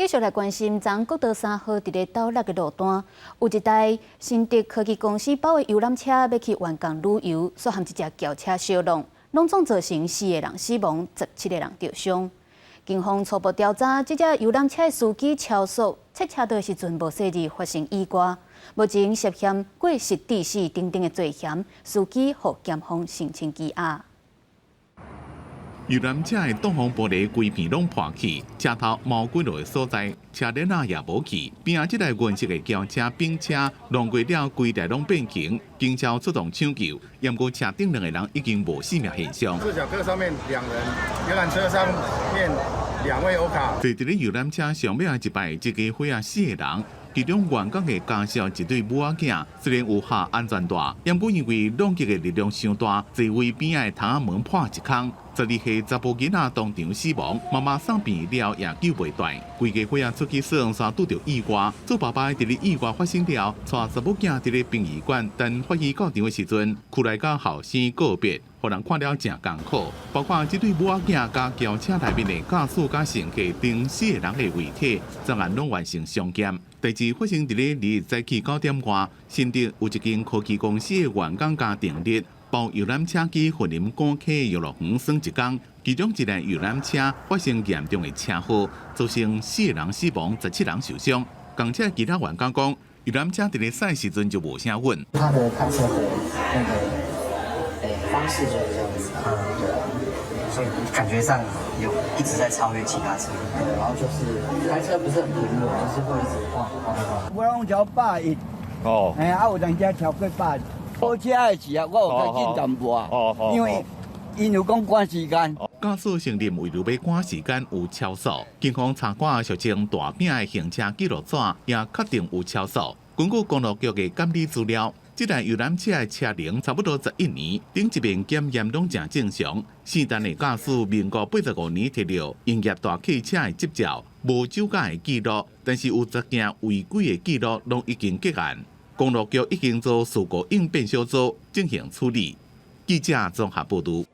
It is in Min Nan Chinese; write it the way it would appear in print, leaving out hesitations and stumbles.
繼續來關心，昨國道3號佇咧斗六的路段，有一台新竹科技公司包的遊覽車欲去員工旅遊，煞和一隻轎車相挵，攏總造成四個人死亡，17個人著傷。警方初步調查，這隻遊覽車的司機超速，切車道的時陣無細膩發生意外，目前涉嫌過失致死等等的罪嫌，司機予檢方申請羈押。遊覽車的擋風玻璃規片攏破去，車頭毛滾落的所在，車輪仔也無去。邊仔這台銀色的轎車並車弄過了，規台攏變形，警車出動搶救，毋過車頂兩個人已經無生命現象。自小客上面兩人，遊覽車上面兩位歐卡。坐佇咧遊覽車上尾一排，這家伙仔四個人。其中員工的家屬一對母仔囝，雖然有繫安全帶，毋過因為撞擊的力量傷大，座位邊仔的窗仔門破一空，12歲查埔囡仔當場死亡，媽媽送病了也救袂斷。規家伙仔出去耍，煞拄著意外，做爸爸佇咧意外發生了，帶查某囝佇咧殯儀館等法醫到場的時陣，跍來佮後生告別，予人看了誠艱苦。包括這對母仔囝佮轎車內面的駕駛佮乘客等四個人的遺體，昨暗攏完成傷檢。代誌發生佇咧2日早起9點外，新竹有一間科技公司的員工家庭日，包遊覽車去雲林古溪遊樂園耍一工，其中一台遊覽車發生嚴重的車禍，造成四個人死亡，17人受傷。共車其他員工講，遊覽車佇咧駛時陣就無啥穩。他的開車的那個方式就是這樣子，對啊，所以感覺上有一直在超越其他車，對，然後就是開車不是很平穩，就是會一直晃晃晃。我攏超110，哦，嘿，啊有當時超過100。無車的時啊，我有較緊淡薄仔，因為𪜶有講趕時間。駕駛承認為著欲趕時間有超速，警方查看俗稱大餅的行車記錄紙，也確定有超速。根據公路局的監理資料，這台遊覽車的車齡差不多11年，頂一遍檢驗攏誠正常。聖誕的駕駛民國85年摕著營業大客車的執照，無酒駕的記錄，但是有10件違規的記錄，攏已經結案。公路局已經做事故應變小組進行處理。記者綜合報導。